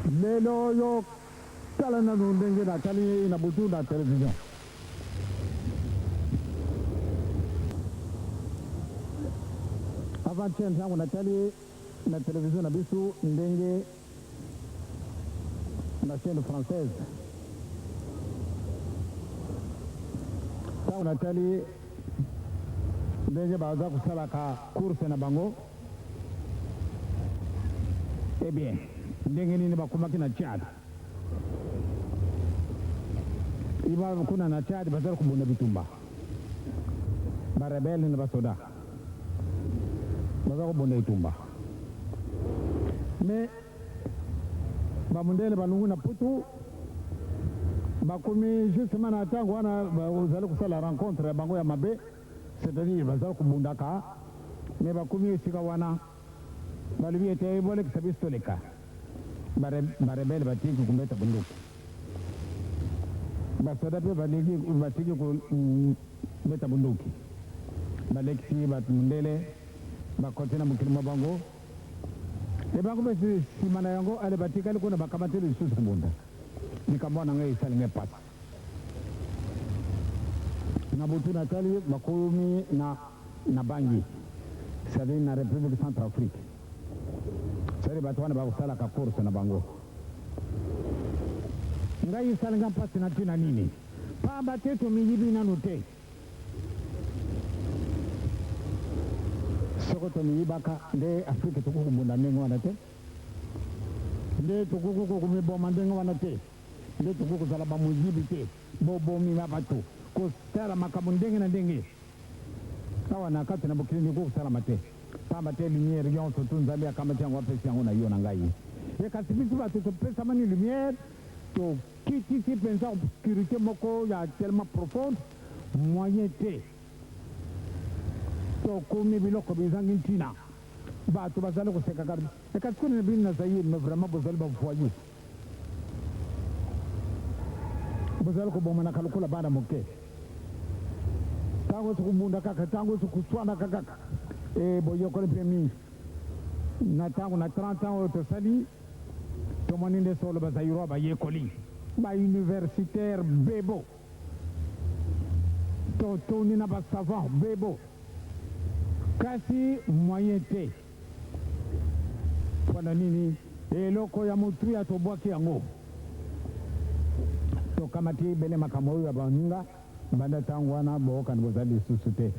Lelo oyo tala nanu ndenge natali na butu na television. Avant-hier ntango natali na television na biso ndenge na chaine française ntango natali ndenge baza kosalaka course na bango. Eh bien, ndenge nini bakomaki na Tchad? Iba kuna na Tchad bazali kobunda bitumba, ba rebelles na basoda baza kobunda etumba, mais bamundele balungu na Putu bakomi justement na ntango wana bazali kosala rencontre ya bango ya mabe. C'est-à-dire bazali kobundaka mais bakomi esika wana balobi ete bolekisa biso toleka. Ba rebelles batiki kobeta bunduki, basoda mpe batiki kobeta bunduki, balekisi bato mundele bakoti na mokili mwa bango e bango mpe nsima na yango ale batikali kuna bakamati lisusu kobunda. Likambo wana ngai esali ngai mpasi. Na butu natali bakomi na na Bangui, c'est-à-dire na Republique Centrafrique. C'est-à-dire bato wana bakosalaka course na bango. Ngai esali nga mpasi na ntina nini? Pamba te tomiyibi nanu te. Soko tomiyibaka nde Afrique tokoki kobunda ndenge wana te, nde tokoki komiboma ndenge wana te. Nde tokoki kozala ba moyibi te, bobomi ba bato, kosala makambo ndenge na ndenge awa na kati na mokili nde ekoki kosalama te, pamba te lumière yonso tu Nzambe akamati yango apesi yango na yo na ngai. E kasi biso bato topesamani lumière, tokitisi penza obscurite moko ya tellement profonde, moyen te, tokomi biloko bizangi ntina, bato bazali koseka kaka. E kasi kuna na bino na Zaïre, mais vraiment bozali ba voyous. Bozali kobomanaka lokola bana moke. Ntango nyonso kobunda kaka, ntango nyonso koswanaka kaka. E, boyekoli mpe mingi. Na ntango na 30 ans oyo tosali, tomoni nde solo ba Zaïrois bayekoli. Ba universitaires bebo. Totuni na ba savants bebo. Kasi moyen te. Mpo na nini eloko ya motuya tobwaki yango? Tokamati bele makambo oyo ya baninga banda ntango wana boyokani bozali lisusu te.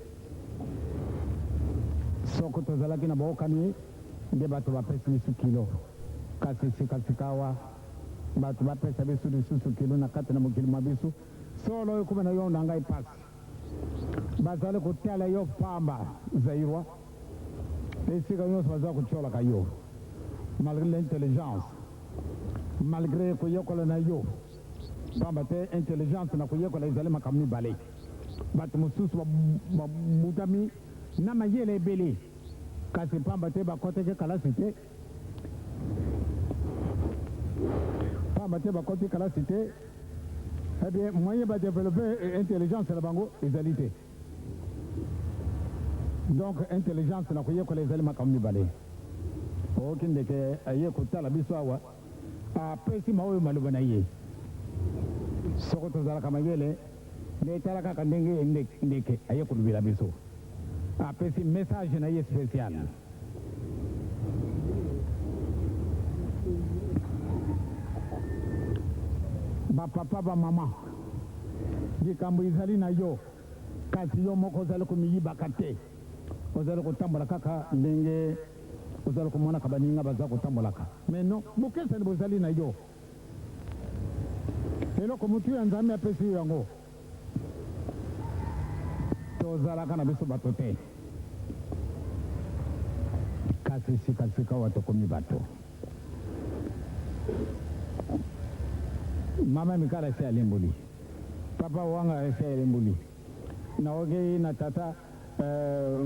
Soko tozalaki na boyokani nde bato bapesi biso kilo, kasi sikasikawa bato bapesa biso lisusu kilo na kati na mokili mwa biso. Solo ekoma na yo na ngai mpasi. Bazali kotala yo pamba, Zaïrois. Esika nyonso baza kotiolaka yo malgre l'intelligence, malgre koyekola na yo, pamba te intelligence na koyekola ezali makambo mibale. Bato mosusu babutami na mayele ebele, kasi pamba te bakotaki kalasi te, pamba te bakoti kalasi te, eh bien moyen ba developper intelligence na bango ezali te. Donc intelligence na koyekola ezali makambo mibale. Oyoki ndeke aye kotala biso awa apesi maoyo maloba na ye. Soko tozalaka mayele nde tala kaka ndenge ndeke aye kolobela biso. Apesi message na ye special. Ba papa ba maman likambo ezali na yo. Kasi yo moko ozali komiyibaka te, ozali kotambola kaka ndenge ozali komonaka baninga baza kotambolaka. Mais non, bokeseni bozali na yo. Eloko motuya Nzambe apesi yo yango. Tozalaka na biso bato te, kasi sika-sikawa tokomi bato. Mama Mikala esi alimboli. Papa wanga esi ayelemboli naoki na tata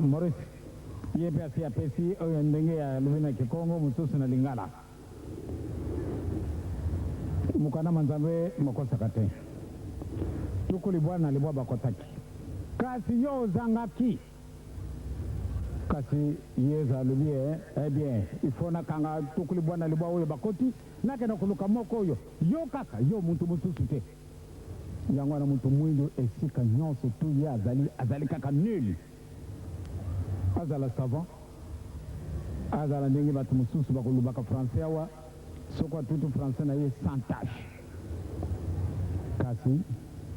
Maurice ye pe asi apesi oyo ndenge alobi na kikongo mosusu na lingala mokanda mwa Nzambe mokosaka te tuku libwa na libwa bakotaki kasi yo ozangaki. Kasi Yezu alobi eh, eh bien, il faut nakanga 90 oyo bakoti, nakenda koluka moko oyo yo kaka yo, mutu mosusu te. Yango wana mutu mwindu esika nyonso tu ye azali, azali kaka nul. Azala savant, azala ndenge bato mosusu bakolobaka français awa, soko atutu français na ye sans tache, kasi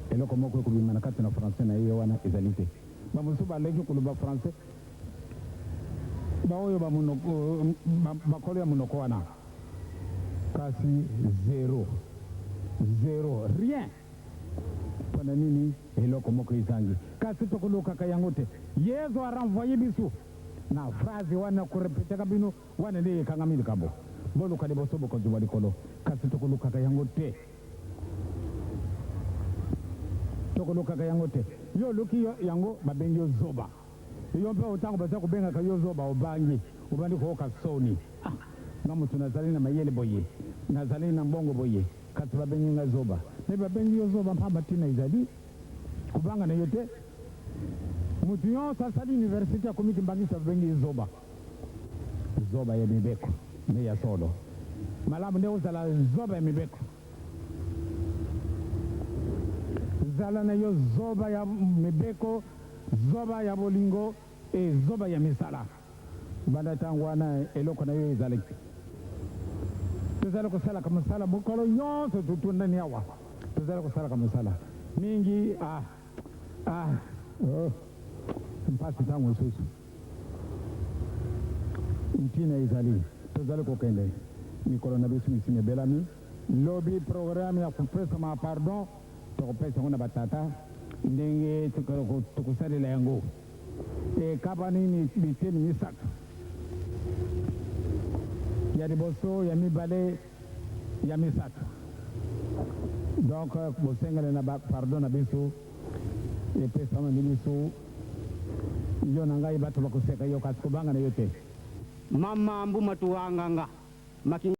eloko moko ekobima na kati na français na ye wana ezali te. Bamosusu baleki koloba français, baoyo bakolo ya monoko wana, kasi zéro, zéro, rien. Mpona nini? Eloko moko ezangi, kasi tokolukaka yango te. Yezu arenvoyer biso na phrase wana, korepetaka bino wana nde ekangami likambo: boluka liboso bokonzi bwa likolo. Kasi tokolukaka yango te, tokolukaka yango te. Yo oluki yango, babengi yo zoba. Yo mpe ntango baza kobengaka yo zoba, obangi, obandi koyoka soni: ah, nga moto nazali na mayele boye, nazali na mbongo boye, kasi babengi nga zoba. Me babengi yo zoba mpamba, ntina ezali kobanga na yo te. Moto nyonso asali université, akomi kimbangisa, babengi ye zoba, zoba ya mibeko. Nde ya solo, malamu nde ozala zoba ya mibeko. Zala na yo zoba ya mibeko, zoba ya bolingo e zoba ya misala. Banda ntango wana eloko na yo ezalaki. Tozali kosalaka mosala mokolo nyonso, tutundani awa, tozali kosalaka mosala mingi. Ah, ah, oh. Mpasi ntango mosusu, ntina ezali tozali kokende. Mikolo na biso misima ebelami. Lobi programme ya kopesama pardon, tokopesa yango na batata ndenge tokosalela yango. Ekabani biteni misato: ya liboso, ya mibale, ya misato. Donc bosengele na pardon na biso epesama ni biso, yo na ngai. Bato bakoseka yo, kasi kobanga na yo te. Mama mbuma tuwanganga maki.